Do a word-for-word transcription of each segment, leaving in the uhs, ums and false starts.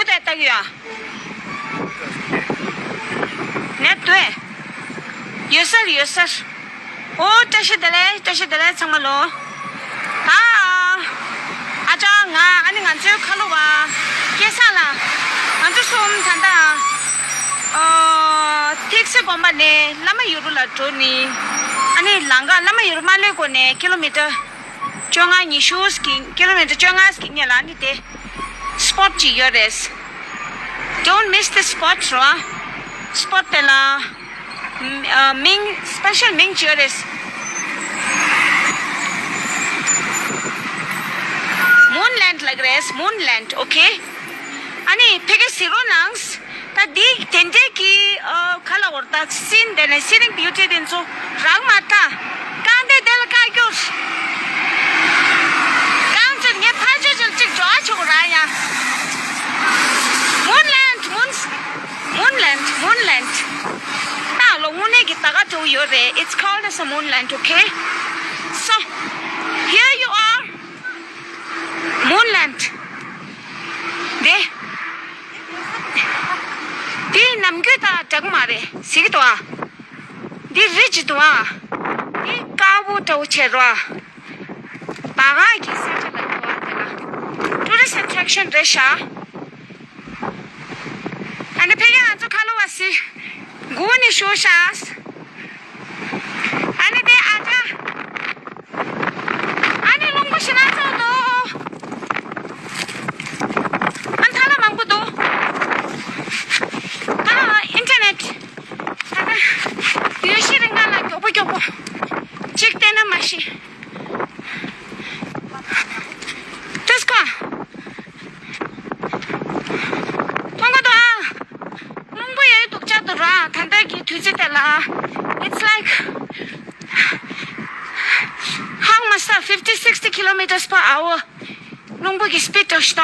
ལྟ་གི་ཡོད། ནེ་ལྟོས། ཡོད་སར་ཡོད་སར། ཨོ་བཀྲ་ཤིས་བདེ་ལེགས། བཀྲ་ཤིས་བདེ་ལེགས་ཚང་མ་ལོ། ད་ཨ་ཅག་ང་ཨ་ནི་ང་ཚོའི་ཁ་ལོ་བ་སྐལ་བཟང་ལགས། ང་ཚོ་གསུམ་ད་ལྟ་ཨ་ཐེག་སེ་དགོན་པ་ནས་བླ་མ་ཡུལ་ལ་འགྲོ་ནི། ཨ་ནི་ལམ་ཁ་བླ་མ་ཡུལ་མ་ལོས་གོ་ནས་ཀི་ལོ་མི་ཊར་བཅོ་ལྔ་ཉི་ཤུ་ཟིན། ཀི་ལོ་མི་ཊར་བཅོ་ལྔ་ཟིན་ཉེ་ལ་ནི་དེ་སྤོཊ་ཅིག་ཡོད་རེད། Don't miss the spot རོ། སྤོཊ་དེ་ལ་མིང་སི་པེ་ཤལ་མིང་ཅིག་ཡོད་རེད། མུན་ལེནཌ་ལབ་རེད། མུན་ལེནཌ། ཨོ་ཁེ། ཨ་ནི་ཕ་གི་གཟིགས་རོགས་གནང་། ད་འདི་དེ་འདྲས་ཀྱི་ཨ་ག་ལ་འོར་ད་སིན་དེ་ནས་སི་ནིག་བིའུ་ཊི་དེ་ཚོ་རག་མ་ཐག་རྐང་སྟེགས་དེ་ལ་བཀག་རྒྱུར། རྐང་ཚོད་ངས་ཕར་ཕྱོགས་ཕྱོགས་གཅིག་འགྲོ་ཨ་ཆོག་ར་ཡ། མུན་ལེནཌ། མུན། མུན་ལེནཌ། མུན་ལེནཌ། ད་ལོ་དངོས་གནས་ཀྱི་ད་ག་འགྲོ་ཡོད་རེད། It's called as a moonland, okay? So, here you are. མུན་ལེནཌ། དེ། དེ་ནམ་རྒྱུན་དང་འདྲ་གི་མ་རེད། གཟིགས་འདུག་ཨ། འདི་རི་ཅིག་འདུག་ཨ། འདི་དཀར་པོ་འདྲ་བོ་བྱས་རོ་ཨ། བ་ག་གི་ས་ཆ་ལ་འདུག་ཨ། དེ་ལ་ཊུ་རི་སི་ཊི་ཨེ་ཊེ་རེག་ཤན་རེད་ཤག་ཨ་ནི་ཕ་གི་ང་ཚོ་ཁ་ལོ་བ་སི་དགུ་ནས་ཤོར་ཤག་ཨ་ནི་དེ་ཨ་ཅག་ཨ་ནི་རླུང་བུ་ཞེ་ན་ཚོགས་འདུག་ཨ་ཐ་ལ་མང་པོ་འདུག་ཨ་ཨིན་ཊར་ནེཊ། ཨ་ད་ཡུལ་ཤེས་རིག་ན་ལ་མགྱོགས་པོ་མགྱོགས་པོ་གཅིག་བལྟས་ན་མ་ཤེས། ཏུས་ཀ་མཐོང་གི་འདུག་ཨ། རླུང་བུ་ཡོད་འདུག་ཅག་འདུག་ར། ད་ལྟ་གི་དུས་ཚོད་དེ་ལ། It's like how much, fifty, sixty kilometers per hour. རླུང་བུ་གི་སི་པིཌ་འགྲོ་ཤི་ད།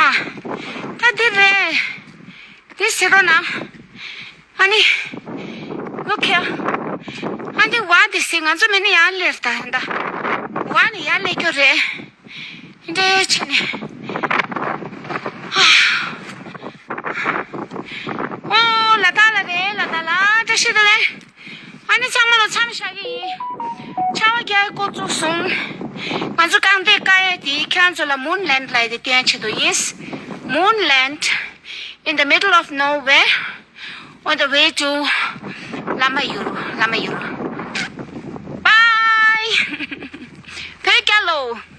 ད་འདི་རེད། འདི་ཟེར་རོ་ན། ཨ་ནི། Look here. ཨ་འདི་བ་འདི་སི་ང་ཚོ་མི་ནི་ཡར་སླེབས་ད་ད། བ་ནི་ཡར་སླེབས་རྒྱུ་རེད། འདྲེ་ཆེ་ནས། ཨོ་ལ་དྭགས་ལ་རེད། ལ་དྭགས་ལ། བཀྲ་ཤིས་བདེ་ལེགས། ཨ་ནི་ཚང་མ་ལ་མཚམས་བཞག་གི་ཡིན། ཆར་པ་རྒྱག་འགོ་བཙུགས་སོང་། ང་ཚོ་རྐང་སྟེགས་བཀག་ཡས་དེ་ཁྱེད་རང་ཚོ་ལ་མུན་ལེནཌ་ལབ་ཡས་དེ་སྟོན་ཆེད་དུ་ཡིན། Moon land in the middle of nowhere on the way to Lama Yuru, Lama Yuru. Bye. བོད་རྒྱལ་ལོ།